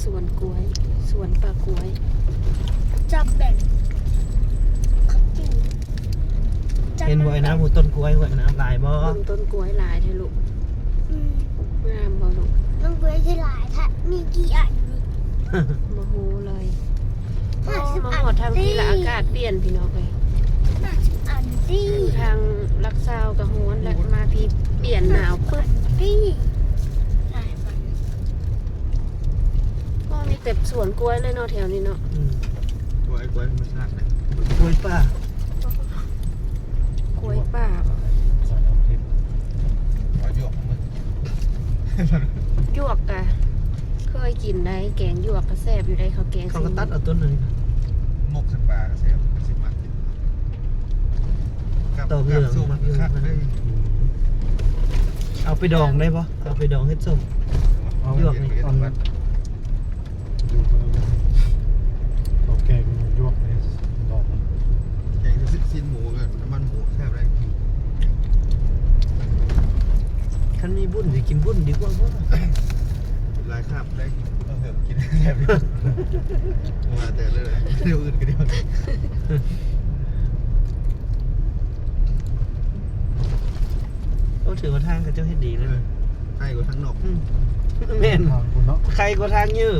ສວນກ້ວຍ ສວນປ່າກ້ວຍ ຈັບແບບ ເຫັນບໍ່ ໄອ້ນ້ຳ ພຸ້ນຕົ້ນກ້ວຍ ຫ້ວຍນ້ຳຫຼາຍບໍ່? ເບິ່ງຕົ້ນກ້ວຍຫຼາຍແທ້ລູກ. ອືມ ງາມບໍ່ລູກ? ຕົ້ນກ້ວຍທີ່ຫຼາຍແທ້ ມີກີ່ອັນນີ້? ບໍ່ຮູ້ເລີຍ. ຫ້າສິບ ໂອ້ ມາຮອດທາງພີ້ລະ ອາກາດປ່ຽນພີ່ນ້ອງເອີຍ. ຫ້າສິບອັນຕິ. ຢູ່ທາງຫຼັກຊາວກໍຮ້ອນແລ້ວ ມາພີ້ປ່ຽນໜາວປຶບຕິ. ໂອ້ ມີແຕ່ສວນກ້ວຍເລີຍເນາະ ແຖວນີ້ເນາະ. ອືມ ກ້ວຍ ກ້ວຍທຳມະຊາດນະ ກ້ວຍປ່າ ກ້ວຍປ່າບໍ? ຢວກກະເຄີຍກິນໄດ໋ ແກງຢວກກະແຊບຢູ່ໄດ໋ ເຂົາແກງ ເຂົາກໍຕັດເອົາຕົ້ນນັ້ນ ໝົກໃສ່ປາກໍແຊບ ກໍຊິມັກກິນ ກັບ ຕອກເຫຼືອງ ກັບສົ້ມ ມັກຢູ່ ຄັກເລີຍ. ເອົາໄປດອງໄດ້ບໍ່? ເອົາໄປດອງເຮັດສົ້ມ ຢວກນີ້ ເອົາ ເອົາແກງຢວກນີ້ດອງ ແກງຊີ້ນໝູກັບນ້ຳມັນໝູແຊບເລີຍ. ຄັນມີບຸນຊິກິນບຸນດີກວ່າບໍ່? ຫຼາຍຄາບໄດ້ ເອົາເຫືອກກິນແຊບຢູ່. ວ່າແຕ່ເລື່ອງ ແນວອື່ນກໍໄດ້. ໂອ້ ຖືວ່າທາງເຂົາເຈົ້າເຮັດດີເລີຍ. ເອີ ໄຄກວ່າທາງນອກ. ອືມ ແມ່ນ ທາງພຸ້ນເນາະ ໄຄກວ່າທາງຢູ່.